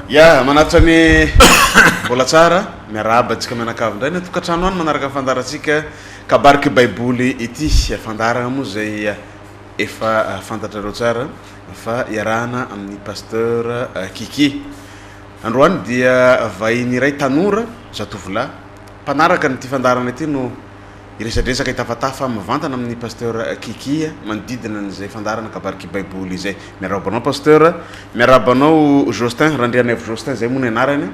Ya, manatitra ny mbola tsara, miarahaba antsika mianakavy indray ny tokantrano any manaraka ny fandaharantsika kabariky baiboly ity. Fandaharana moa izay efa fantatrareo tsara fa iarahana amin'ny pasteur Kiki. Androany dia vahiny iray tanora, zatovolahy, mpanaraka an'ity fandaharana ity no Hiresadresaka hitafatafa mivantana amin'ny Pasteur Kiki manodidina an'izay fandaharana kabariky baiboly izay. Miarahaba anao Pasteur, miarahaba anao Jostin, Randrianaivo Jostin izay moa ny anarany,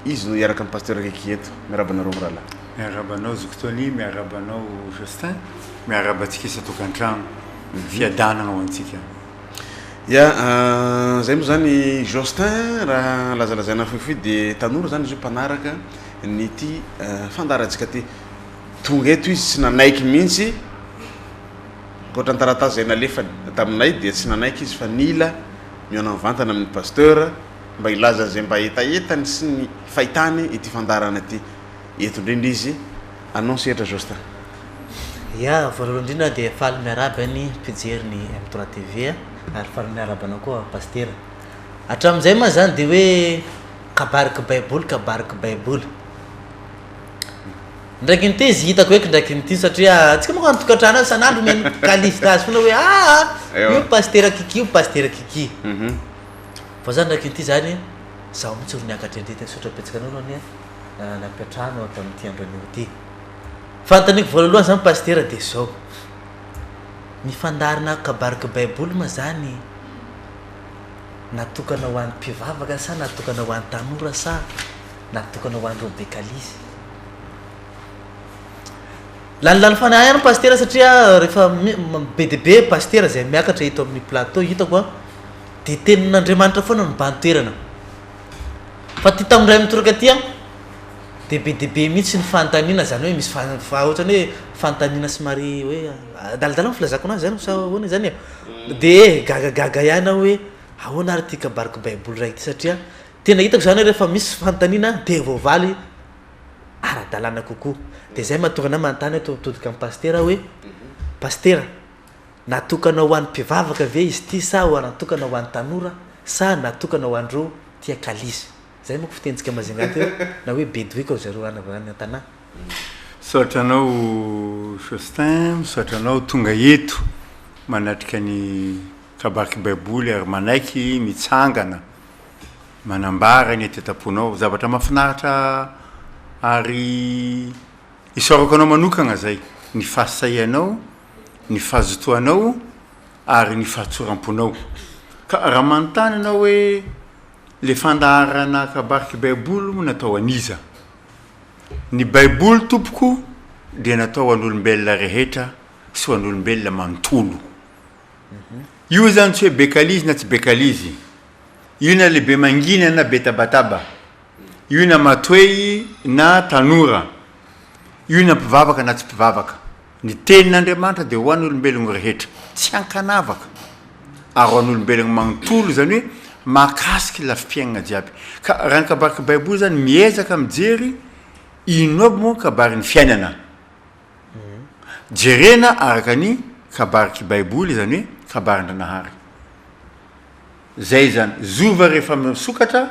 izy no hiaraka amin'ny Pasteur Kiki eto. Miarahaba anareo mirahalahy. Miarahaba anao Zoky Tony, miarahaba anao Jostin, miarahaba antsika isan-tokantrano. Fiadanana ho antsika. Ya, zay moa zany Jostin raha lazalazaina fohifohy dia tanora zany izy io mpanaraka ny ity fandaharantsika ity. Tonga eto izy tsy nanaiky mihitsy, ankoatra ny taratasy izay nalefany taminay dia tsy nanaiky izy fa nila mihaona mivantana amin'ny Pasteur mba hilaza an'izay mba hetahetany sy ny fahitany ity fandaharana ity. Eto indrindra izy. Anao ny sehatra Jostin. Ya, voalohany indrindra dia faly miarahaba ny mpijery ny M trois TV ary faly miarahaba anao koa Pasitera. Hatramin'izay moa izany dia hoe kabariky baiboly kabariky baiboly. Ndraiky ny tezy hitako eky ndraiky ny ty satria antsika manko any tokantrano any isan'andro mihaino kalista azy foana hoe aa io pasitera Kiki io pasitera Kiki. Fa za ndraiky ny ty zany zaho mihitsy ro niakatra indrindra misaotra betsaka anao aloha anie nampiantrano ato amin'ity andro anio ity. Fanontaniako voalohany zany pasitera de zao, ny fandaharana kabariky baiboly ma zany natokana ho an'ny mpivavaka sa natokana ho an'ny tanora sa natokana ho an'ireo be kalisy. Lanilany fanahy ihany pasitera satria rehefa be dia be pasitera izay miakatra eto amin'ny plateau hitako an, dia tenin'Andriamanitra foana no mibahan-toerana. Fa ity tamin'ny iray mitoraka ity an, dia be dia be mihitsy ny fanontaniana, izany hoe misy fa ohatran'ny hoe fanontaniana somary hoe adaladala ny filazako anazy zany sa ahoana izany e? Dia gagagaga ihany aho hoe ahoana ary ity kabariko baiboly iray ity satria Tena hitako izany hoe rehefa misy fanontaniana dia voavaly ara-dalàna kokoa. Dia izay mahatonga anah manontany eto mitodika amin'i Pasitera hoe, Pasitera, natokana ho an'ny mpivavaka ve izy ity sa ho natokana ho an'ny tanora sa natokana ho an'ireo tia kalisy? Izay manko fitenintsika Majunga aty hoe na hoe bedoika hoy zareo any any an-tanà. Misaotra anao Jostin, misaotra anao tonga eto manatrika ny kabariky baiboly ary manaiky mitsangana manambara ny aty an-tamponao. Zavatra mahafinaritra ary isaorako anao manokagna zay, ny fahasahianao, ny fahazotoanao ary ny fahatsoram-ponao. Ka raha manontany ianao hoe le fandaharana kabariky baiboly moa natao an'iza? Ny baiboly tompoko dia natao ho an'olombelona rehetra sy ho an'olombelona manontolo. Io zany tsy hoe be kalizy na tsy be kalizy. Io na le be mangina na be tabataba. Io na matoey na tanora. Io na mpivavaka na tsy mpivavaka. Ny tenin'Andriamanitra dia ho an'olombelogno rehetra. Tsy ankanavaka. Ary ho an'olombelogno magnontolo izany hoe mahakasiky lafim-piaignana jiaby. Ka raha ny kabariky baiboly zany miezaka mijery ino aby moa kabarin'ny fiainana. Jerena araka ny kabariky baiboly izany hoe kabarin-dRanahary. Zay izany, zova rehefa misokatra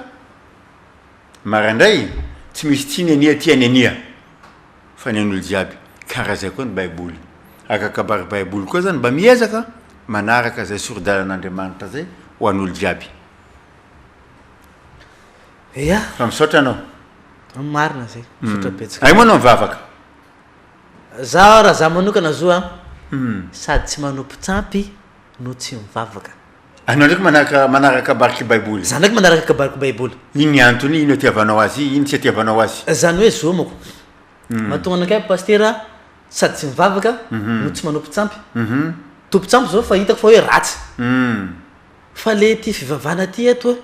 maraindray tsy misy tsiny ania ty any ania fa ny an'olo jiaby. Karaha zay koa ny baiboly. Araka kabary baiboly koa zany mba miezaka manaraka zay sori-dalan'Andriamanitra zay ho an'olo jiaby. Ia. Fa misaotra anao. Marina zay, misaotra betsaka. Hay moa anao mivavaka? Za raha za manokana zo an, sady tsy manompo tsampy no tsy mivavaka. Anao ndraiky manaraka manaraka kabariky baiboly? Za ndraiky manaraka kabariky baiboly. Ino ny antony, ino itiavanao azy, ino tsy itiavanao azy? Zany hoe zo moko. Mahatonga anakahy pasitera sady tsy mivavaka no tsy manompo tsampy. Tompo tsampy zao fa hitako fa hoe ratsy. Fa le ty fivavahana ty eto e,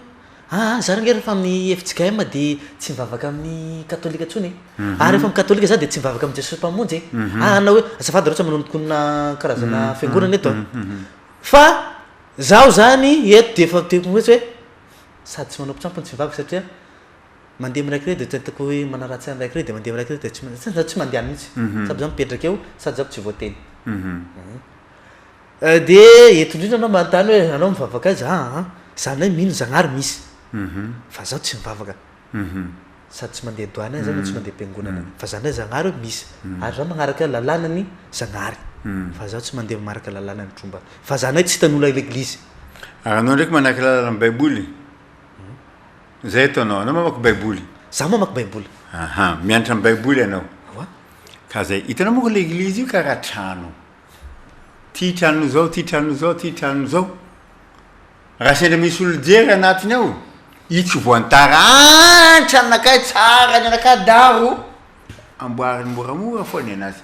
aa za rangahy rehefa amin'ny fjkm de tsy mivavaka amin'ny katolika tsony e, ary rehefa amin'ny katolika za de tsy mivavaka amin'i Jesosy mpamonjy e, aa na hoe azafady reo tsy manonontonona karazana fiangonana eto a, fa zaho zany eto de efa teniko mihitsy hoe sady tsy manao mpitsampo no tsy mivavaka satria mandeha amin'ny raiky rey de tsy hitako hoe manaratsy an'ny raiky rey de mandeha amin'ny raiky rey de tsy za tsy mandeha any mihitsy, sady za mipetraka eo sady za tsy voateny. Dia eto indrindra anao manontany hoe anao mivavaka aiza? Aa, za ndray mino Zagnahary misy. Fa zaho tsy mivavaka. Sady tsy mandeha douane aho zany no tsy mandeha am-piangonana. Fa za ndray Zagnahary hoe misy. Ary za magnaraka lalànan'i Zagnahary. Fa zaho tsy mandeha magnaraka lalànan'ny tromba. Fa za ndray tsy hitan'olona l'église. Ary anao ndraiky manaraka lalànan'ny baiboly? Zay ataonao, anao mamaky baiboly? Za mamaky baiboly. Aha, mianatra ny baiboly ianao. Ewa. Ka zay, hitanao manko l'église io karaha trano. Ty trano zao, ty trano zao, ty trano zao. Raha sendra misy olo jery anatiny ao, io tsy voantara, ah ny tranonakay tsara ny anakah daro, amboariny moramora foa ny anazy.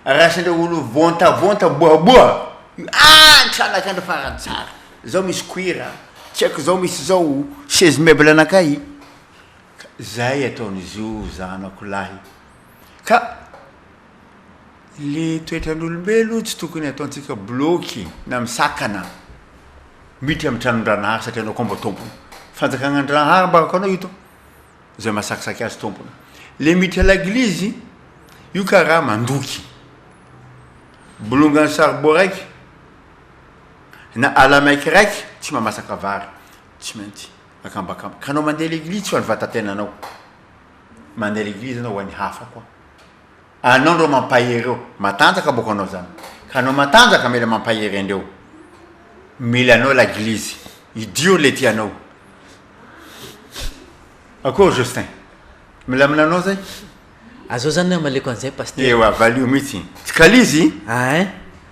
Raha sendra olo vontavonta bohaboha, io ah ny tranonakay ndro farany tsara, zao misy cuir, tsy haiko zao misy zao, chaise meuble anakay, ka zay ataon'izy io zanako lahy. Ka Le toetran'olombelo tsy tokony ataontsika bloky na misakana miditra amin'ny tranon-dranahary satria anao koa mba tompony. Fanjakagnan-dranahary ambarako anao io to, zay mahasakisaky azy tompony. Le miditra laglizy io karaha mandoky bolongan'ny saribô raiky na alamaiky raiky tsy mahamasaka vary, tsy maintsy akambakamba. Ka anao mandeha leglizy tsy ho an'ny vatatenanao, mandeha leglizy anao ho an'ny hafa koa. Anao ndreo mampahery eo, matanjaka boko anao zany, ka anao matanjaka mila mampahery andreo, mila anao laglizy, idio le tianao. Akory Justin, milamina anao zay? Azao zany ny hamaliako an'izay Pasitera. Ewa, valio mihitsy. Tsy kalizy? Ein.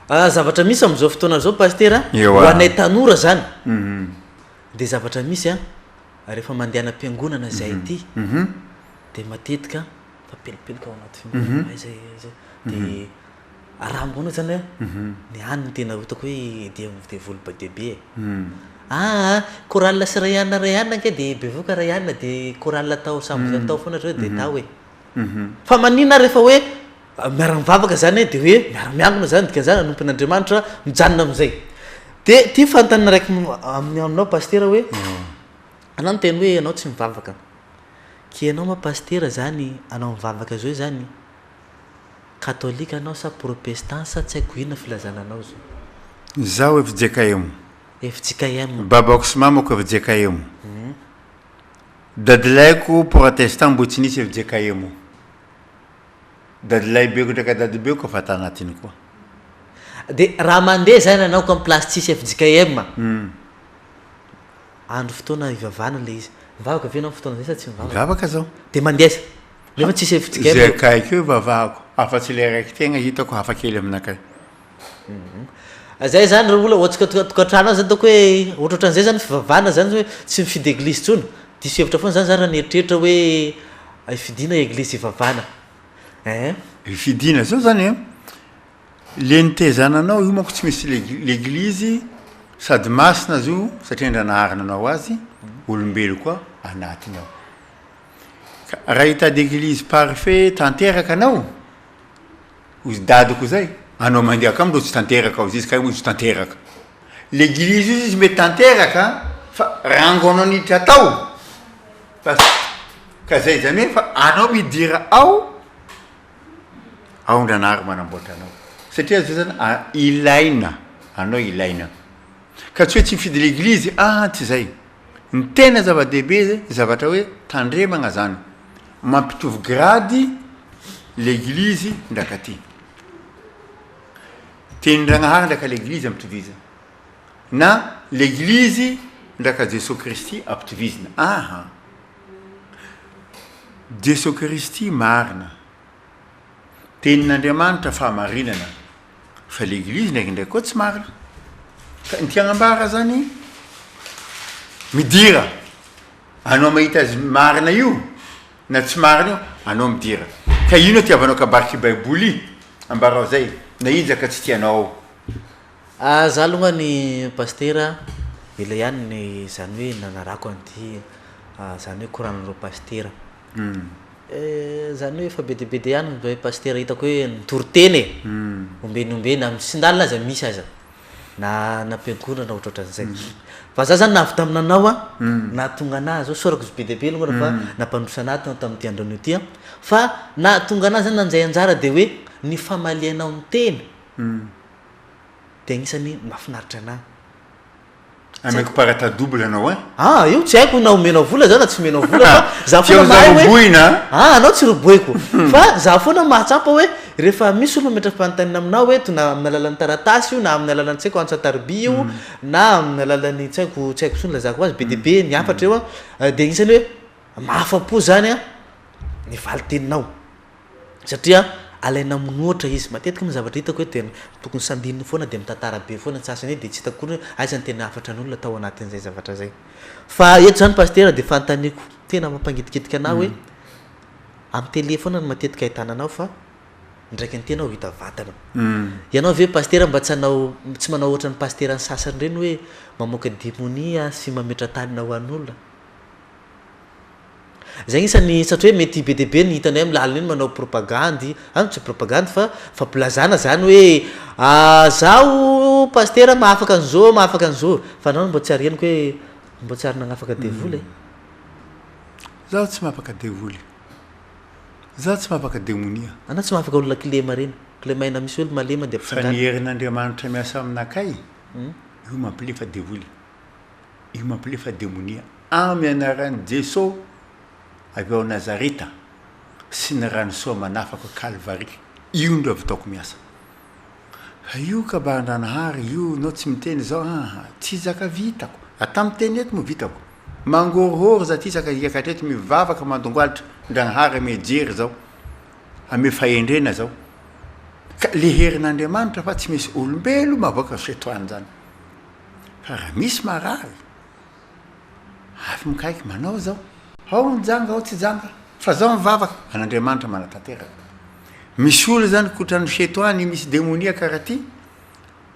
Zavatra misy amin'izao fotoana izao Pasitera, Ewa. ho anay tanora zany, dia zavatra misy an, rehefa mandeha any am-piangonana zahay ity, dia matetika Mifampielipelika ao anaty fiangonana aiza aiza de raha ambony zany a ny any no tena hitako hoe idiran'ny devoly be dia be e. Aa chorale sy ray alina ray alina ange de bevohoka ray alina de chorale tao samby tao foana zareo de tao e. Fa maninona ary rehefa hoe miara-mivavaka zany de hoe miara-miangona zany dikan'izany hanompo an'Andriamanitra mijanona amin'izay. De ty fanontaniana araiky amin'ny aminao pasitera hoe anao niteny hoe ianao tsy mivavaka. K'ianao ma pasitera zany anao mivavaka zao zany katolika anao sa protestant sa tsy haiko inona filazana anao zao. Izaho fjkm. Fjkm. Babako sy mamako fjkm. Dadilaiko protestant mbo tsy nisy fjkm. Dadilahibeko ndraika dadibeko efa tanatiny koa. De raha mandeha zany anao ka am place tsisy fjkm. Andro fotoana hivavahana le izy. Mivavaka ve ianao am fotoana zay sa tsy mivavaka? Mivavaka zaho. De mandeha aiza? Nefa tsisy FJKM Zay eo. akaiky eo ivavahako, afa-tsy ilay araiky tegna hitako hafa kely aminakay. Zay zany ry olona, ohatsy ka tokantrano any zany ataoko hoe ohatrohatran'izay zany fivavahana zany hoe tsy mifidy eglizy intsony. Diso hevitra foana zany za raha nieritreritra hoe fidiana eglizy hivavahana. Ein. Fidiana zao zany an, Le nitezana anao io manko tsy misy leglizy sady masina izy io satria Andranahary nanao azy, olombelo koa anatiny ao. Ka raha hitady eglizy parfait tanteraka anao, hozy dadako zay, anao mandeha akao ndro tsy tanteraka hozy izy kay moa izy tanteraka. Leglizy io izy mety tanteraka fa rangonao niditra tao fa ka zay zany hoe fa anao midira ao Ao Ndranahary manamboatra anao. Satria zay zany ilaina, anao ilaina. Ka tsy hoe tsy mifidy leglizy, ah tsy zay. Ny tena zava-dehibe zay, zavatra hoe tandremagna zany, mampitovy grady leglizy ndraka ty. Tenin-dragnahary ndraka leglizy ampitovizina. Na leglizy ndraka Jesoa Kristy ampitovizina. Aha. Jesoa Kristy marina. Tenin'Andriamanitra fahamarinana fa l'eglise ndraikindraiky koa tsy marina. Ka ny tiagna ambara zany midira anao mahita azy marina io na tsy marina io anao midira. Ka ino itiavanao kabary ty baiboly ambarao zay na inja ka tsy tianao ao. Ah za alongany pasitera ela ihany ny zany hoe nanarako an'ity zany hoe koranan'ireo pasitera. Zany hoe efa be dia be dia ihany ny pasitera hitako hoe nitory teny e, ombeny ombeny, amin'ny sindalina aza misy aza, na na am-piangonana ohatrohatran'izay. Fa za zany navy tamin'ny nanao an, nahatonga anah zao, isaorako izy be dia be aloha fa nampandroso anah tamin'ity androany ity an, fa nahatonga anah zany nandray anjara dia hoe ny famalianao ny teny dia agnisan'ny mahafinaritra anah. Ameko parata double anao ein. Ah io tsy haiko na omenao vola za na tsy omenao vola fa za Tsy foana eo za mahay hoe robohina a. ah anao tsy robohiko fa za foana mahatsapa hoe rehefa misy olo mametra-panontaniana aminao eto na amin'ny alalan'ny taratasy io na amin'ny alalan'ny tsy haiko antso an-tariby io na amin'ny alalan'ny tsy haiko tsy haiko intsony lazako azy be dia be ny hafatra eo an dia anisan'ny hoe mahafa-po zany an ny valin-teninao. Satria alaina minoatra izy. Matetika moa ny zavatra hitako hoe dia tokony sambininy foana dia mitantara be foana ny sasany dia tsy hitako akory hoe aiza ny tena hafatra ny olona tao anatin'izay zavatra izay. Fa eto izany Pasitera dia fanontaniako tena mampangitikitika anah hoe amin'ny télé foana no matetika ahitana anao fa indraiky ny tena ho hita vatana. Ianao ve Pasitera mba tsy hanao tsy manao ohatran'ny Pasitera sasany ireny hoe mamoaka demonia sy mametra-tanana ho an'olona? Zay agnisan'ny satria hoe mety be dia be ny hitanay amin'ny lalana eny manao propagandy, an tsy propagandy fa fampilazana zany hoe zaho pasitera mahafaka an'izao mahafaka an'izao, fa anao mba tsy ary henoko hoe mba tsy ary nagnafaka devoly e. Zaho tsy mahafaka devoly, zaho tsy mahafaka demonia. Anao tsy mahafaka olona kilema reny, kilemaina misy olo malema dia Fa ny ampitsangano. herin'Andriamanitra miasa aminakay io mampilefa devoly. Io mampilefa demonia amy anaran'i Jeso avy ao Nazareta sy ny rany soa manafaka Kalvary io ndro avitaoko miasa. Fa io kabarin-dranahary io nao tsy miteny zao aa tsy zaka vitako ata miteny eto moa vitako mangorohoro za ty saka hiakatra eto mivavaka mandongoalitra ndragnahary ame jery zao ame fahendrena zao ka le herin'Andriamanitra fa tsy misy olombelo mahavoaka setoany zany. Fa raha misy marary, avy mikaiky manao zao, ao ny janga ao tsy janga, fa zao mivavaka, an'Andriamanitra manatanteraka. Misy olona zany kotran'ny feto any misy demonia karaha ty,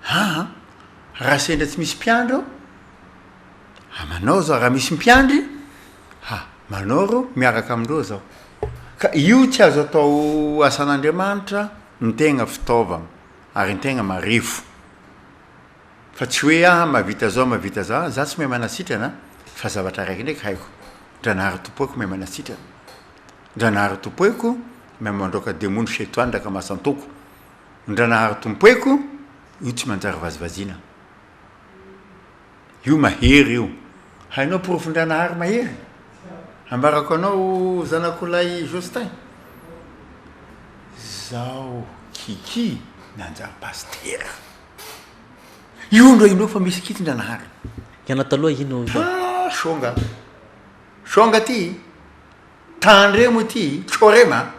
aa raha sendra tsy misy mpiandry ao, a manao zao, raha misy mpiandry, ha manao reo miaraka amindreo zao. Ka io tsy azo atao asan'Andriamanitra, ny tegna fitaovagna, ary ny tegna marefo. Fa tsy hoe aho mahavita zao mahavita zao, za tsy mahay manasitrana fa zavatra araiky ndraiky haiko, Ndranahary Tompoeko mahay manasitrana, Ndranahary Tompoeko mahay mandroaka demony shetoany ndraka masantoko, Ndranahary Tompoeko io tsy manjary vazivaziana, io mahery io, hainao porofon-dRanahary mahery? Ambarako anao zanakolahy Jostin, zaho Kiki nanjary pasitera. Io ndray indreo fa misy kitsy Ndranahary. Ianao taloha ino io? Ah shonga. Shonga ty. Tandremo ity chorema.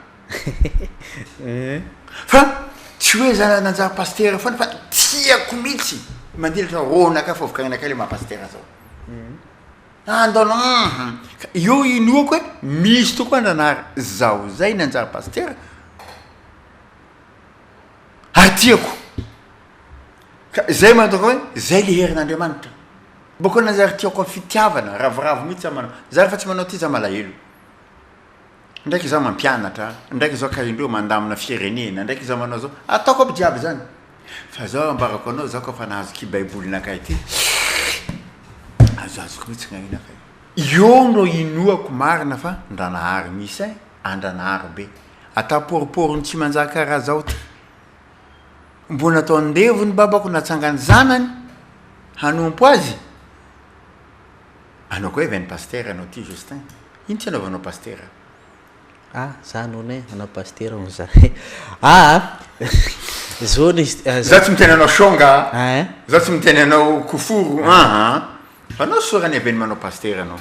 Fa tsy hoe za nanjary pasitera foana fa tiako mihitsy mandilatra rônaka fa vokarinakay le maha pasitera zao. Andao hum ka io inoako hoe misy tokoa Andranahary zaho zay nanjary pasitera. Ary tiako. Ka zay mahatonga hoe zay le herin'Andriamanitra. Bôka nanjary tiako amin'ny fitiavana, ravoravo mihitsy za manao. Za rehefa tsy manao ty za malahelo. Ndraiky za mampianatra, ndraiky zao kaindreo mandamina firenena, ndraiky za manao zao, ataoko aby jiaby zany. Fa zao ambarako anao, za koa fa nahazo ky baibolinakay ty, azoazoko mihitsy gn'ainakay. Eo no inoako marina fa Ndranahary misy ein, Andranahary be. Ataporoporony tsy manjaka raha zao ty. Mbo natao ndevo ny babako natsangany zanany hanompo azy. Anao koa even'ny pasitera anao ty Justin. Ino tsy anaovanao pasitera? Ah za nono e, hanao pasitera hono za. Ah zo ny Za tsy miteny anao shonga a, za tsy miteny anao koforo aa, fa anao sorany avy any manao pasitera anao.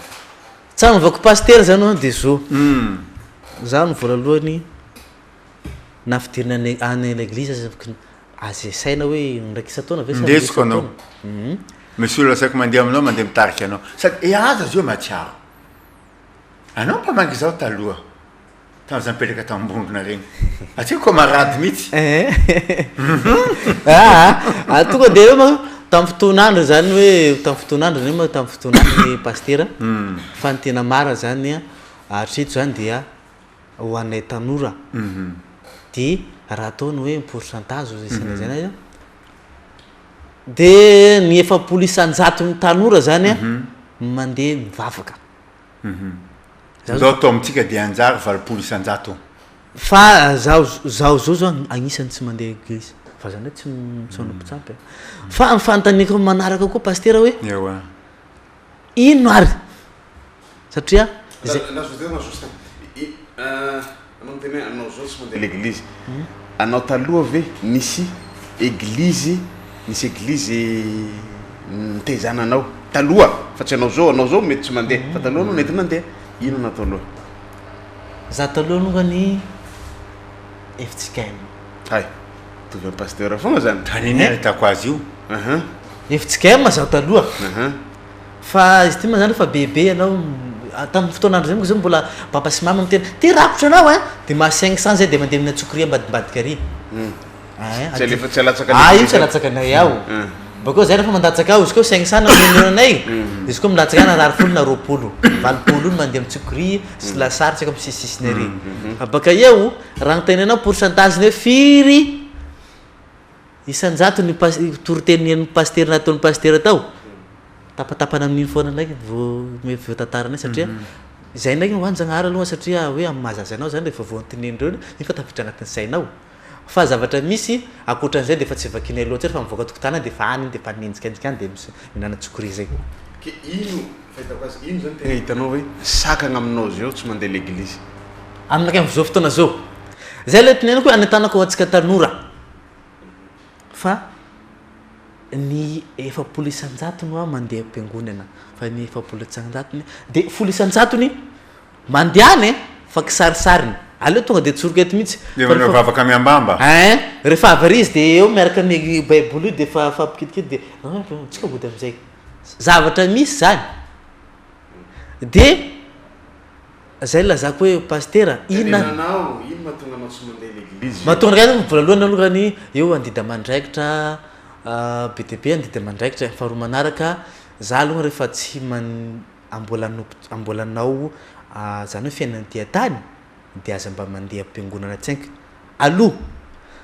Tsy hanaovako pasitera zany hono de zo. Za no voalalohany nafidirina any any l'église aza aza isaina hoe indraiky isan-taona ve sa indroa Indesiko anao. isan-taona. Misy olona asaiko mandeha aminao mandeha mitarika anao. Sady e aza zio mahatsiaro. Anao mpamangy zaho taloha. Tamin'izaho nipetraka tao Ambondrona ireny. Atsika camarade mihitsy. Aa, tonga dia eo manko tamin'ny fotoan'andro zany hoe tamin'ny fotoan'andro zany moa tamin'ny fotoan'andro ny pasitera fa ny tena marina zany hatreto zany dia ho anay tanora dia raha atao ny hoe pourcentage izay lazaina azy dia ny 40 isan-jaton'ny tanora zany mandeha mivavaka. Zao atao amintsika dia hanjary 80%. Fa zaho zaho zao zao agnisan'ny tsy mandeha eglise fa za ndray tsy tsy manompo tsampy a. Fa ny fanontaniako manaraka koa pasitera hoe Ewa. Ino ary? Satria izay. Andraso vita anao Justin. I anao miteny hoe anao zao tsy mandeha l'église. Anao taloha ve nisy eglizy nisy eglizy nitaizana anao taloha fa tsy anao zao, anao zao mety tsy mandeha fa taloha anao nety nandeha. Inona taloha? Za taloha alongany fjkm. Hay, mitovy am pasteur foagna zany. Tany anie nahitako azy io. Fjkm zaho taloha. Fa izy ity moa zany efa bebe ianao, tamin'ny fotoan'andro zay moa zao mbola papa sy mama miteny, ty rakotra anao ein! De maha 500 zay de mandeha mihinana tsokria ambadimbadika ary. Ein, Tsy alefa tsy alatsaka ah io tsy alatsaka anay ao. Bakeo zay refa mandatsaka ao, izy koa 500 no omena anay, izy koa milatsaka any harary folo na 20, 80 io no mandeha amin'ny tsokria sy lasary tsy haiko amin'ny sisisisiny ary. Fa baka eo, raha anontanianao anao pourcentage-ny hoe firy Isan-jato ny pas- toriteny henon'ny pasitera nataon'ny pasitera tao, tapatapana amin'iny foana ndraiky vao voatantaranay satria izay ndraiky ho an-Jagnahary aloha satria hoe amin'ny maha zaza anao zany rehefa voantenen'ireo iny fa tafiditra agnatin'ny sainao. Fa zavatra misy ankoatran'izay dia efa tsy vakianay loatra rehefa mivoaka tokotany any dia efa any iny dia efa anenjikendrika any dia mis- mihinana tsokria zay. Ke ino fahitako azy, ino zany tegna hitanao hoe sakagna aminao zao tsy mandeha leglizy? Aminakay am'zao fotoana zao, zay le teneniko hoe anentanako antsika tanora. Fa ny 40 isan-jatony hoa mandeha am-piangonana fa ny 40 isan-jatony dia 10 isan-jatony mandehana e fa kisarisariny. Aleo tonga dia tsoriko eto mihitsy. Dia manao vavaka miambamba. Ein, rehefa avy ary izy dia eo miaraka amin'ny baiboly io dia efa mifampikitikity dia tsika hody amin'izay. Zavatra misy izany. Dia Zay nilazako hoe pasitera inona Tena anao, ino mahatonga anao tsy mandeha l'église? Mahatonga anay aloha voalohany aloha ny eo andidy amandraikitra be dia be andidy amandraikitra, faharoa manaraka za aloha rehefa tsy man- mbola mbola anao zany hoe fiainana aty an-tany de aza mba mandeha am-piangonana tsenky aloha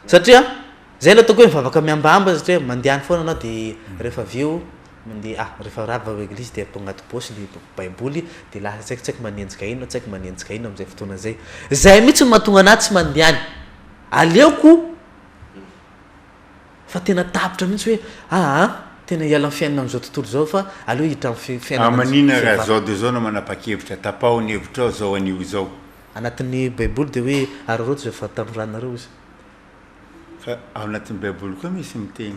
satria zay le ataoko hoe mivavaka mihambahamba satria mandeha any foana anao de rehefa avy eo Mandeha ah, rehefa rava ao eglizy dia atao agnaty paosy ny baiboly dia lasa tsy haiko tsy haiko manenjika inona tsy haiko manenjika inona amin'izay fotoana izay. Izay mihitsy no mahatonga anah tsy mandeha any. Aleoko fa tena tapitra mihitsy hoe aa tena hiala amin'ny fiainana amin'izao tontolo izao fa aleo hiditra amin'ny fiainana Ah maninona raha zao dia zao no manapa-kevitra, tapaho ny hevitrao zao anio izao. Anatin'ny baiboly dia hoe araraoty izay fahatanoranareo izy. Fa ao anatin'ny baiboly koa misy miteny.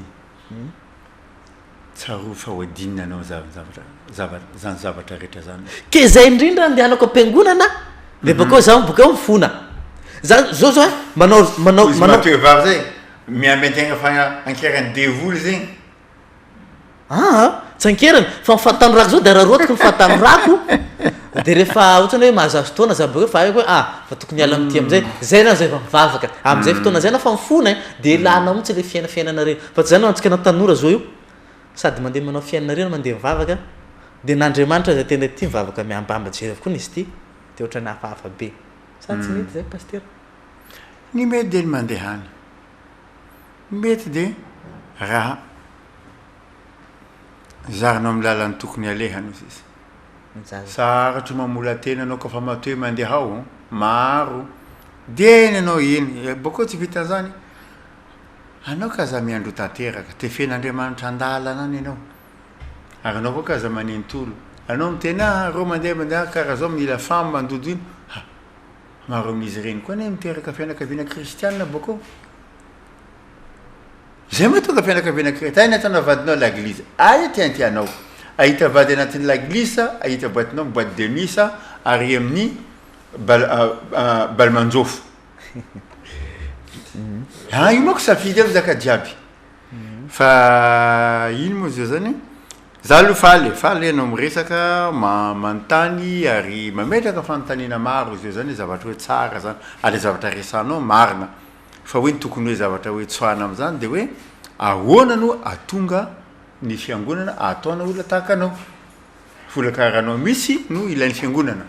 Tsarovy fa ho adinina anao zany zavatra zavatra zany zavatra rehetra zany. Ke zay indrindra andehanako am-piangonana de bakeo zaho bokeo mifona. Za zao zao manao manao Izy manao. matoe vary zay, miamby antegna fa ankeran'ny devoly zegny. Aa tsy ankerana fa ny fahatanorako zao de araraotiko ny fahatanorako de rehefa ohatrany hoe mahazazo taona za bokeo fa haiko hoe ah fa tokony hiala amin'ity amizay, zay na zay vao mivavaka, amizay fotoana zay anao fa mifona e, de elanao mihitsy le fiaina fiainana reny. Fa tsy zany antsika na tanora zao io sady mandeha manao fiainana reny mandeha mivavaka de n'Andriamanitra aza tena tia mivavaka miambamba jereo koa izy ity de ohatrany hafahafa be sa tsy mety zay pasitera? Ny mety de ny mandeha any. Ny mety de raha zarinao amin'ny lalan'ny tokony alehany hozy izy. Sarotro mamola-tena anao kofa matoe mandeha ao, maro, dieny ianao eny, bôkeo tsy vitan'izany. Anao ka aza miandry ho tanteraka, tefen'Andriamanitra an-dalana any ianao. Ary anao koa ka aza manentolo. Anao miteny ah reo mandeha mandeha karaha zao mila femme mandodo ino. Ha! Maro amin'izy ireny koa anie miteraka fianakaviana kristianina bôkô. Zay mahatonga fianakaviana kristianina. Aiza ahitanao vadinao? Laglizy. Aiza tiantianao? Ahita vady anatin'ny laglizy sa ahita boatinao amin'ny boite de nuit sa ary amin'ny bal balmanjofo? Ah io manko safidy aby zaka jiaby. Fa ino moa zao zany? Za aloha faly e, faly ianao miresaka, manontany ary mametraka fanontaniana maro izy io zany zavatra hoe tsara zany ary le zavatra resahanao marina. Fa hoe ny tokony hoe zavatra hoe tsoahana am'zany de hoe ahoana no ahatonga ny fiangonana ahataona olona tahaka anao? Fa olona karaha anao mihitsy no ilain'ny fiangonana.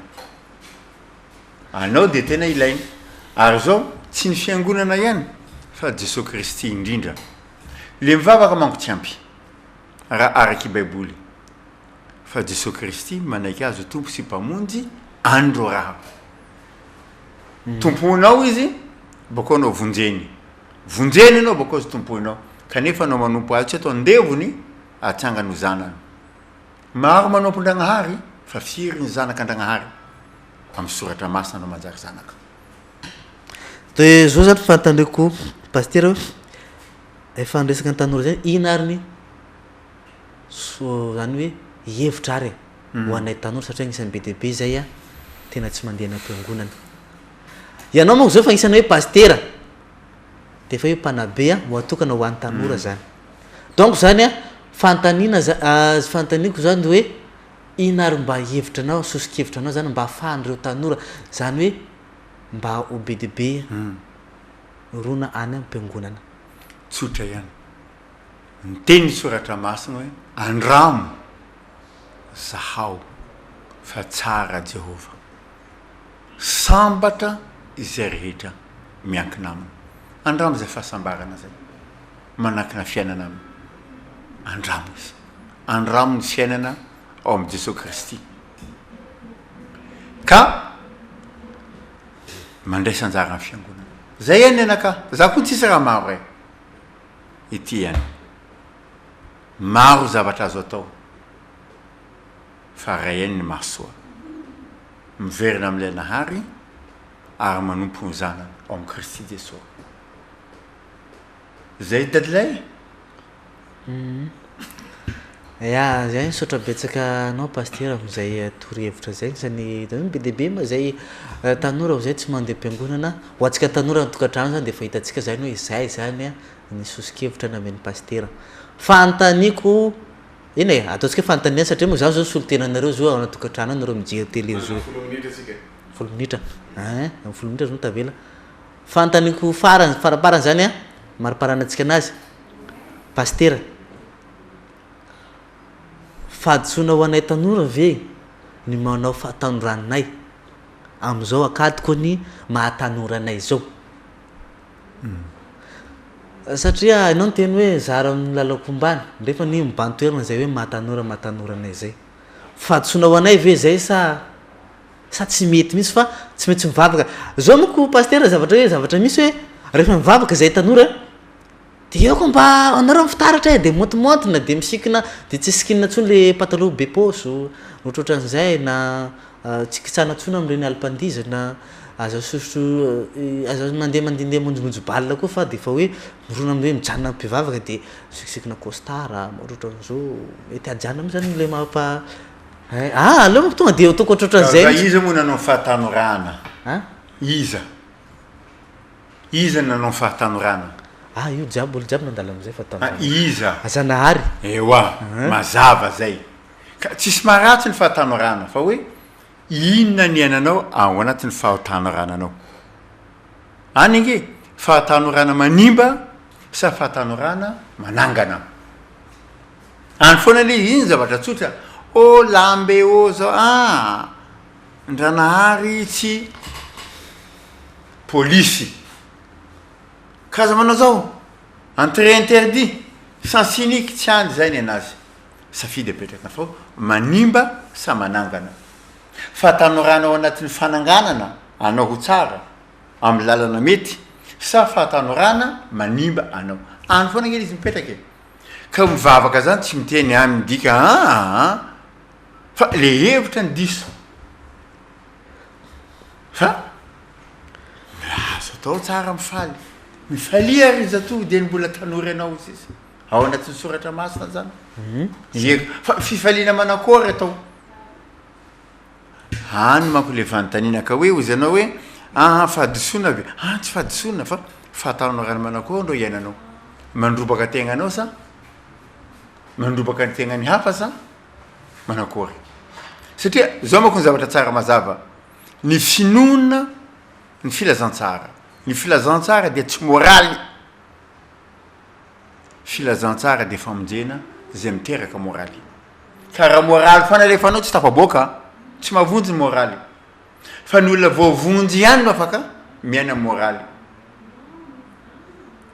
Anao dia tena ilaina. Ary izao, tsy ny fiangonana ihany fa Jesoa Kristy indrindra. Le mivavaka manko tsy ampy, raha araky baiboly. Fa Jesoa Kristy manaiky azy ho Tompo sy Mpamonjy andro raha. Tompoinao Izy, bakeo anao vonjeny. Vonjeny ianao bakeo Izy tompoinao. Kanefa anao manompo Azy tsy atao andevony, atsangany ho zanany. Maro manompo Ndragnahary fa firy ny zanak'Andragnahary amin'ny soratra masina no manjary zanaka. De zao zany fanontaniako Pasitera hoe efa niresaka ny tanora zay ina ary ny so zany hoe hevitra ary e ho anay tanora satria agnisan'ny be dia be zay a tena tsy mandeha any am-piangonana. Ianao manko zao efa agnisan'ny hoe pasitera de efa hoe mpanabe a ho atokana ho an'ny tanora zany. Donc zany a fanontaniana za fanontaniako zany hoe ina ary mba hevitra anao soso-kevitra anao zany mba ahafahan'ireo tanora zany hoe mba ho be dia be mirona any am-piangonana. Tsotra ihany. Niteny ny soratra masina hoe andramo zahao fa tsara Jehovah. Sambatra izay rehetra miankina aminy. Andramo izay fahasambarana izay. Manankina fiainana aminy. Andramo izy. Andramo ny fiainana ao amin'i Jesoa Kristy. Ka mandraisa anjara amin'ny fiangonana. Zay ihany ny anakahy. Za koa tsisy raha maro e. Ity ihany. Maro zavatra azo atao fa ray ihany ny mahasoa. Miverina amin'ilay Nahary ary manompo ny Zanany ao amin'i Kristy Jesoa. Zay dadilay? Ya, zay misaotra betsaka anao Pasitera amin'izay torohevitra izay, anisan'ny be dia be ma zay tanora izay tsy mandeha am-piangonana, ho antsika tanora any an-tokantrano zany dia efa hitantsika zany hoe izay zany ny soso-kevitra namen'i Pasitera. Fanontaniako, eny e, ataontsika hoe fanontaniana satria moa izaho zao solontenanareo zao ao an-tokantrano ao nareo mijery télé zao. Manana folo minitra tsika. Folo minitra, ein, folo minitra zao no tavela. Fanontaniako farany, faramparany zany an, mariparanantsika anazy, Pasitera, fahadisoana ho anay tanora ve ny manao fahatanoranay amin'izao ankadiko ny maha tanora anay izao? Satria ianao niteny hoe zara amin'ny lalako ombana, nefa anie mibahan-toerana izay hoe maha tanora maha tanora anay izay. Fahadisoana ho anay ve izay sa sa tsy mety mihitsy fa tsy maintsy mivavaka. Zao manko pasitera zavatra hoe zavatra misy hoe rehefa mivavaka izay tanora de eo ko mba anareo mifitaratra e de montimontina de misikina de tsy sikinina intsony le pataloha be paosy ohatrohatran'izay na tsy kitsana intsony amin'ireny alim-pandihizana aza sosotro aza mandeha mandehandeha mamonjimonjy bal koa fa de efa hoe mirona amin'ny hoe mijanona mpivavaka de misikisikina costard ohatrohatran'izao mety hajanona mihitsy zany le mampa Ah, aleo manko tonga de ataoko ohatrohatran'izay Fa mihitsy. iza moa nanao ny fahatanorana? An? Iza? Iza no nanao ny fahatanorana? Ah, io jiaby, olo jiaby nandalo am'zay Ah, fahatanorana. iza? Zanahary. Ewa, mazava zay. Ka tsisy maharatsy ny fahatanorana fa hoe inona ny iainanao ao anatin'ny fahatanorananao. Any ange, fahatanorana manimba sa fahatanorana manangana? Any foana le izy, iny zavatra tsotra, oh lambe oh zao ah, Ndranahary tsy polisy, ka aza manao zao, entrée interdit, sens unique, tsy any zay ny anazy, safidy apetraka fa manimba sa manangana, fahatanorana ao anatin'ny fananganana anao ho tsara amin'ny lalana mety sa fahatanorana manimba anao, any foana ange le izy mipetraka e. Ka mivavaka zany tsy miteny an midika an fa le hevitra no diso fa azo atao tsara mifaly, mifalia ry zatovo dieny mbola tanora ianao sisa ao anatin'ny soratra masina zany, ie fa fifaliana manakory atao? Any manko le fanontaniana ka hoe hozy anao hoe aa fahadisoana ve? Aa tsy fahadisoana fa fahatanorana manakory no iainanao? Mandrobaka tegnanao sa mandrobaka ny tegnan'ny hafa sa manakory? Satria zao manko ny zavatra tsara mazava, ny finoana ny filazantsara, ny filazantsara dia tsy moraly, filazantsara dia famonjena zay miteraka moraly. Ka raha moraly foana alefanao tsy tafaboaka an! Tsy mahavonjy ny moraly. Fa ny olona voavonjy ihany no afaka miaina moraly.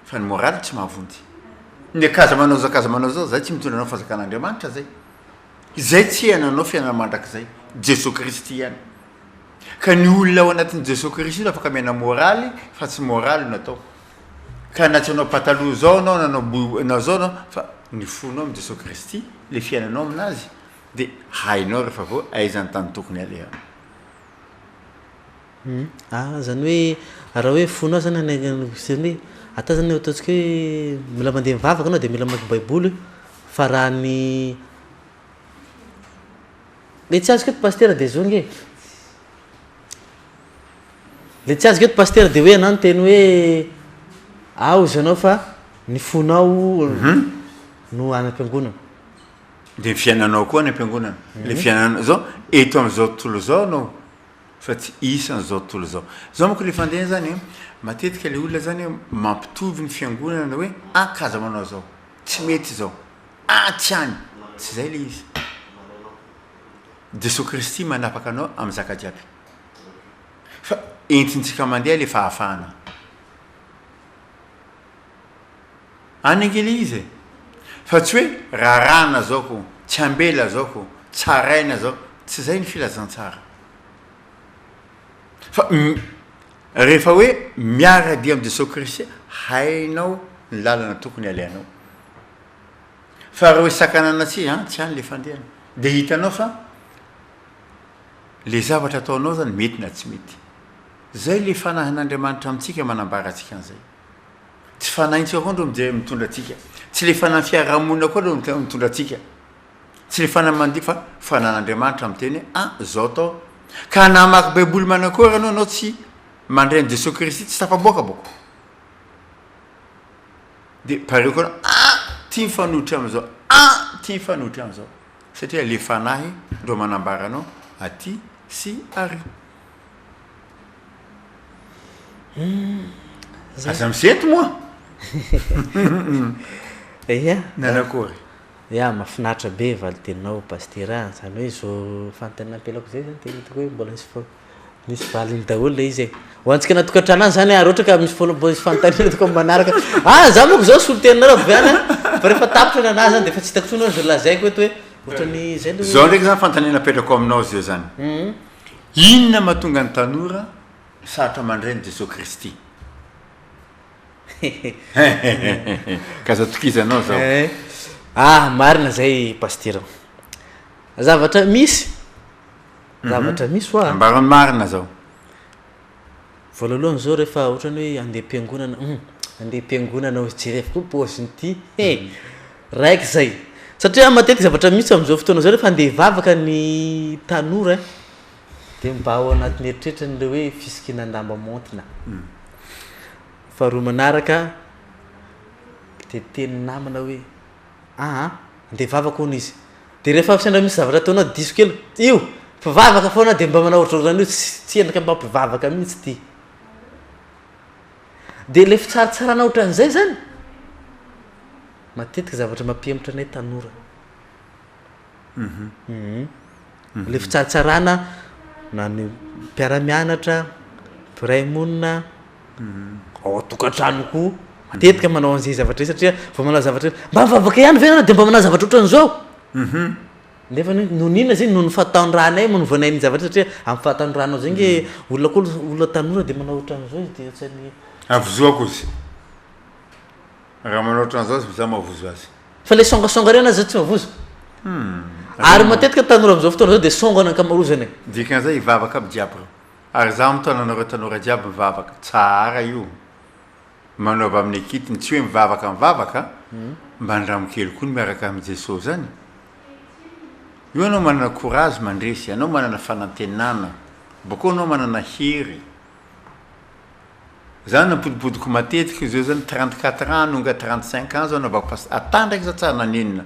Fa ny moraly tsy mahavonjy. Ny kaza manao zao kaza manao zao, zay tsy mitondra anao fanjakan'Andriamanitra zay. Izay tsy iainanao fiainana mandrakizay. Jesoa Kristy ihany. Ka ny olona ao anatin'i Jesoa Kristy no afaka miaina moraly fa tsy moraly no atao. Ka na tsy hanao pataloha zao anao na hanao na zao anao fa ny fonao amin'i Jesoa Kristy, le fiainanao aminazy. De hainao rehefa avy eo aiza ny tany tokony aleha. Ah zany hoe raha hoe fonao zany any zany hoe atao zany ataontsika hoe mila mandeha mivavaka anao de mila mamaky baiboly fa raha ny le tsy azoko eto pasitera de zao nge le tsy azoko eto pasitera de hoe anao niteny hoe ao izy anao fa ny fonao no any am-piangonana. De ny fiainanao koa any am-piangonana. Le fiainanao zao eto am'zao tontolo zao anao fa tsy isan'izao tontolo izao. Zao manko le fandehany zany an, matetika le olona zany an mampitovy ny fiangonana hoe ah k'aza manao zao, tsy mety izao, ah tsy any, tsy zay le izy. Jesoa Kristy manapaka anao amy zaka jiaby. Fa entintsika mandeha le fahafahana. Any ange le izy e! Fa tsy hoe raràna zao ko, tsy ambela zao ko, tsaraina zao, tsy zay ny filazantsara. Fa rehefa hoe miara-dia amin'i Jesoa Kristy, hainao ny lalana tokony alehanao. Fa raha hoe sakanana tsy an, tsy any le fandehana. De hitanao fa le zavatra ataonao zany mety na tsy mety. Zay le fanahin'Andriamanitra amintsika manambara antsika an'izay. Tsy fanahintsika koa ndro mijery mitondra antsika. Tsy le fanahin'ny fiarahamonina koa ndro mitondra antsika. Tsy le fanahy mandihy fa fanan'Andriamanitra miteny hoe ah zao atao. Ka na hamaky baiboly manakory anao anao tsy mandray an'i Jesoa Kristy tsy tafaboaka boko. De pareo koa ah ty mifanohitra am'zao, ah ty mifanohitra am'zao. Satria le fanahy ndro manambara anao aty sy ary. Aza misento moa! Ia. Nanakory? Ia, mahafinaritra be valin-teninao Pasitera a! Izany hoe izao fanontaniana apelako izay zany tena hitako hoe mbola nisy nisy valiny daholo ilay izy e. Ho antsika anaty tokantrano any zany raha ohatra ka misy foana mbola misy fanontaniana tokony manaraka. Ah, za manko zao solontenanareo avy any a, fa rehefa tapitra ny anahy zany dia efa tsy hitako intsony hoe zay lazaiko eto hoe ohatran'ny zay le hoe. Zao ndraiky zany fanontaniana apetrako aminao zao zany. Inona mahatonga ny tanora sarotra mandray an'i Jesoa Kristy? Ka aza tokizanao zao. Ah, marina zay Pasitera. Zavatra misy, zavatra misy hoa. Ambaro ny marina zao. Voalolohany zao rehefa ohatrany hoe andeha am-piangonana, hum, andeha am-piangonana hozy jerevy koa paozin'ity, he! Raiky zay. Satria matetika zavatra misy amin'izao fotoana izao rehefa andeha hivavaka ny tanora dia mba ao anatin'ny eritreritrany ilay hoe fisikinan-damba maontina. Faharoa manaraka dia tenin'ny namana hoe aa andeha hivavaka hono izy. Dia rehefa sendra misy zavatra ataonao diso kely, io mpivavaka foana dia mba manao ohatrohatran'io, tsy endrika mba mpivavaka mihitsy ity. Dia ilay fitsaratsarana ohatran'izay zany, matetika zavatra mampihemotra anay tanora. Ilay fitsaratsarana na ny mpiara-mianatra, mpiray monina, ao an-tokantrano koa, matetika manao an'izay zavatra izay satria vao manao zavatra, mba mivavaka ihany ve ianao dia mba manao zavatra ohatran'izao? Nefa ny noho ny inona zay? Noho ny fahatanorànay manovanay ny zavatra satria amin'ny fahatanoranao zay nge olona koa olona tanora dia manao ohatran'izao izy dia ohatran'ny. Avozoako izy. Raha manao ohatran'izao izy za mavozo azy. Fa le songasonga reny aza tsy mavozo. Ary matetika tanora amin'izao fotoana izao dia songana ankamarozany e. Dikan'izay hivavaka aby jiaby reo. Ary za mitaona anareo tanora jiaby mivavaka. Tsara io. Manaova amin'ny ekitiny, tsy hoe mivavaka mivavaka, mba andramo kely koa ny miaraka amin'i Jesosy zany. Io anao manana courage mandresy, anao manana fanantenana, bakeo anao manana hery. Za nampodipodiko matetika io zao zany 34 ans nonga 35 ans zao nanaovako pas, ata ndraiky za tsary nanenina,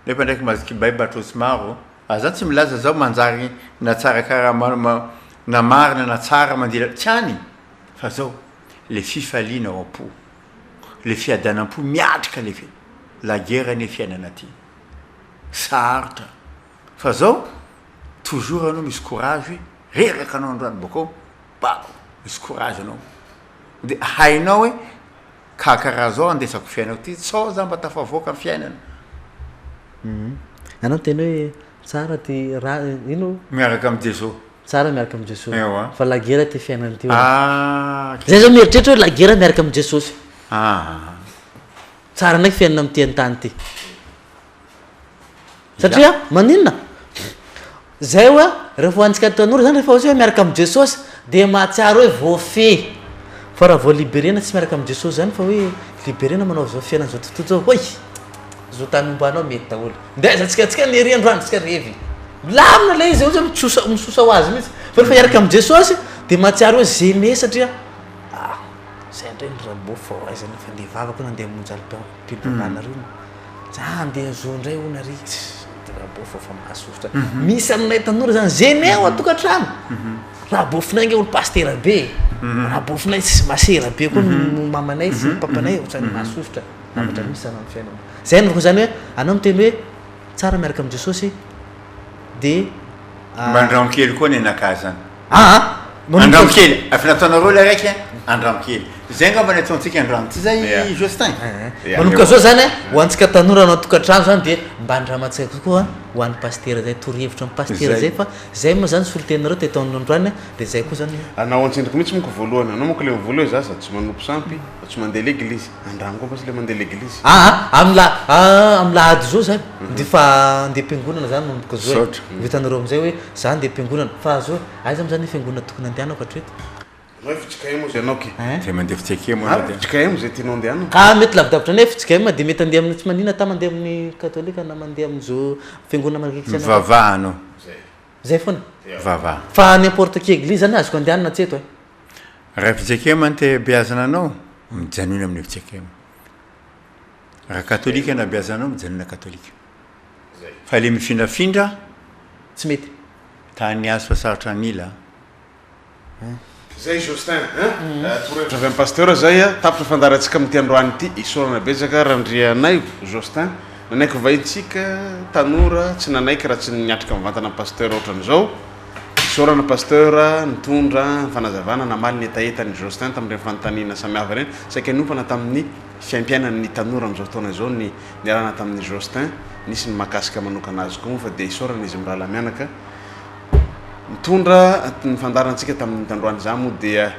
nefa ndraiky mahazo kibay batrosy maro, ah za tsy milaza zaho manjary na tsara kara na marina na tsara mandila, tsy any fa zao. le fifaliana ao am-po, le fiadanam-po miatrika le la guerre anie fiainana ty, sarotra fa zao toujours anao misy courage hoe reraka anao androany bakao ba misy courage anao de hainao hoe ka karaha zao andesako fiainako ty sao za mba tafavoaka am fiainana. Anao niteny hoe tsara ty raha ino? Miaraka am Jeso. Tsara miaraka amin'i Jesosy. Ewa. Fa la guerre ty fiainana ty. Ah. Zay zao mieritreritra hoe la guerre miaraka amin'i Jesosy. Ah. Tsara ndraiky fiainana amin'ity an-tany ty. Satria maninona? Zay oa, rehefa ho antsika tanora zany rehefa ohatry hoe miaraka amin'i Jesosy dia mahatsiaro hoe voafehy. Fa raha vao liberena tsy miaraka amin'i Jesosy zany fa hoe liberena manao zao fiainana zao tontolo zao, hoy! Zo tany ombanao mety daholo. Ndeha aiza tsika, tsika lery androany tsika revy. Milamina le izy, ohatry hoe mitsosa misosa ho azy mihitsy. Fa rehefa hiaraka amin'i Jesosy dia mahatsiaro hoe gêné satria ah! Zay ndray ny rabô fa ho aiza nefa andeha hivavaka hono andeha hamonjy alim-pivavahana ary hono. Za andeha zo ndray hono ary rabô fa efa mahasosotra. Misy aminay tanora zany gêné ao an-tokantrano. Rabôfinay nge olo pasitera be e. Rabôfinay sy masera be koa no mamanay sy ny papanay ohatran'ny mahasosotra. Zavatra misy zany amin'ny fiainana. Zay no zany hoe anao miteny hoe tsara miaraka amin'i Jesosy de Mba andramo kely koa ny anakahy zany. Aa! Andramo kely, efa nataonareo ilay raika an, andramo kely. Zay angamba ny ataontsika andramo, tsy zay Jocelyn? Manomboka zao zany an, ho antsika tanora ao an-tokantrano zany dia mba andramantsika koa ho an'ny pasitera zay, torohevitra amin'ny pasitera zay fa zay moa zany solontenareo teto androany dia zay koa zany. Anao antsendriko mihitsy manko voalohany, anao manko le mivola hoe za sady tsy manompo sampy, tsy mandeha leglizy. Andramo koa fa le mandeha leglizy. Aa amin'ny la aa amin'ny lahady zao zany de fa andeha am-piangonana zany manomboka zao e. Misaotra. Ho hitanareo amizay hoe za andeha am-piangonana fa zao aiza moa zany fiangonana tokony andehanako hatreto? Anao fjkm ozy anao ke. Hein? Dia mandeha fjkm anao dia. Fjkm zay tianao andehanana. Ka mety lavidavitra anay fjkm de mety andeha amin'ny tsy manina ata mandeha amin'ny katolika na mandeha amin'izao fiangonana manakaiky anay. Mivavaha anao. Zay foana. Mivavaha. Fa n'importe qui église zany azoko andehanana tsy eto e. Raha fjkm no te beazana anao, mijanona amin'ny fjkm. Raha katolika no abeazana anao, mijanona katolika. Fa le mifindrafindra, Tsy mety. Tany azo fa sarotra an'ila. Zay Justin hein! Torohevitra avy amin'ny Pasteur zay a! Tapitra fandaharantsika amin'ity androany ity, isaorana betsaka Randrianaivo Justin nanaiky vahintsika tanora tsy nanaiky raha tsy niatrika mivantana amin'ny Pasteur ohatran'izao. Isaorana Pasteur nitondra fanazavana namaly ny hetahetan'i Justin tamin'ireny fanontaniana samihafa ireny. Saika niompana tamin'ny fiaimpiainan'ny tanora amin'izao fotoana izao ny niarahana tamin'i Justin. Nisy ny mahakasika manokana azy koa moa fa dia isaorana izy mirahalahy mianaka nitondra ny fandaharantsika tamin'ny tandroany. Izaho moa dia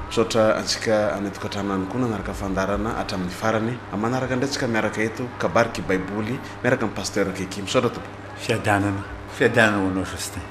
misaotra antsika any an-tokantrano any koa nanaraka fandaharana hatramin'ny farany. Amin'ny manaraka indray tsika miaraka eto Kabary Kibaiboly miaraka amin'i Pasteur Kiki. Misaotra tompoko. Fiadanana. Fiadanana ho anao Justin.